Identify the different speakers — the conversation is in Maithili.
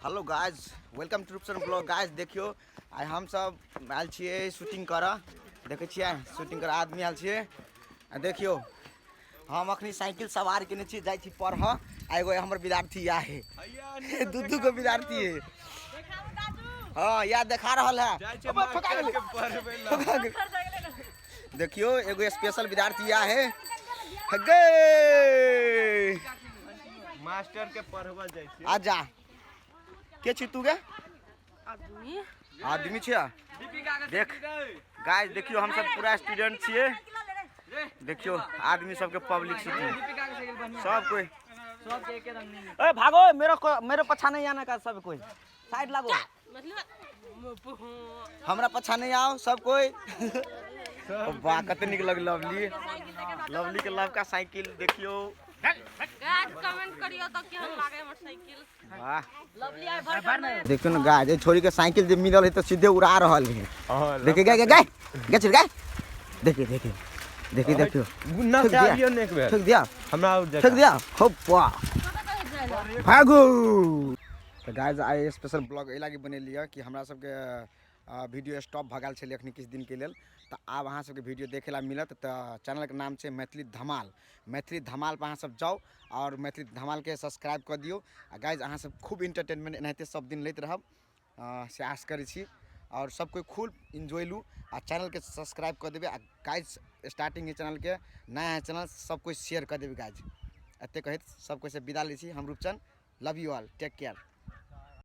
Speaker 1: Hello guys, welcome to Rupchan blog. Guys देखियौ, आइ हमसब आयल छियै शूटिंग करऽ। देखै छियै, शूटिंग करऽ आदमी आयल छियै। आ देखियौ, हम अखनी साइकिल सवार केने छी, जाइ छी पढ़ऽ। आ एगो हमर विद्यार्थी या है, दू दू गो विद्यार्थी है। हाँ, या देखा रहल है। अबे, ठोका गेलै, ठोका गेलै। देखियौ, एगो स्पेशल विद्यार्थी या है गे।
Speaker 2: मास्टर के पढ़बल जाइ छी।
Speaker 1: आजा, के छी तू गे?
Speaker 3: आदमी।
Speaker 1: आदमी छियै। देख गाइस, देखियौ, हम सब पूरा स्टूडेंट छियै। देखियौ आदमी सबके पब्लिक सिटी सब कोई। ए भागो, मेरे को मेरे पछा नहीं आना का। सब कोई साइड लागो, हमरा पछा नहीं आओ सब कोई। वाह, कते नीक लग लवली, लवली के लवका साइकिल देखियो।
Speaker 3: गाइस, कमेंट करियो तो केहन लागे हमर साइकिल।
Speaker 1: वाह।
Speaker 3: लवली आइ भर।
Speaker 1: देखियो ने गाइस, ए छोरी के साइकिल जे मिलल है तो सीधे उड़ा रहल है। देखिए, गाय गाय गाय चल गाय। देखिए देखिए देखिए देखियो।
Speaker 2: ना।
Speaker 1: ठोक दिया।
Speaker 2: आबियो ने एक बेर।
Speaker 1: ठोक दिया।
Speaker 2: हमरा और
Speaker 1: ठोक दिया हो, वाह, भागो। तऽ गाइस, आइ स्पेशल ब्लॉग एहि लागी बनेलियै कि हमरा सबके वीडियो स्टॉप भऽ गेल छलै अखनी किछु दिनके लेल। तऽ आब अहाँ सबके वीडियो देखै ला मिलत। तऽ चैनलके नाम छै मैथिली धमाल। मैथिली धमाल पर अहाँ सब जाउ आओर मैथिली धमालके सब्सक्राइब कऽ दियौ। आ गाइज, अहाँ सब खूब इंटरटेनमेंट एनाहिते सब दिन लैत रहब, से आश करै छी। आओर सब कोइ खूब इन्जॉय लू आ चैनलके सब्सक्राइब कऽ देबै। आ गाइज, स्टार्टिंग चैनलके नया है चैनल, सब कोइ शेयर कऽ देबै। गाइज, एते कहैत सब कोइ से विदा लै छी। हम Roopchand, love you all, take care.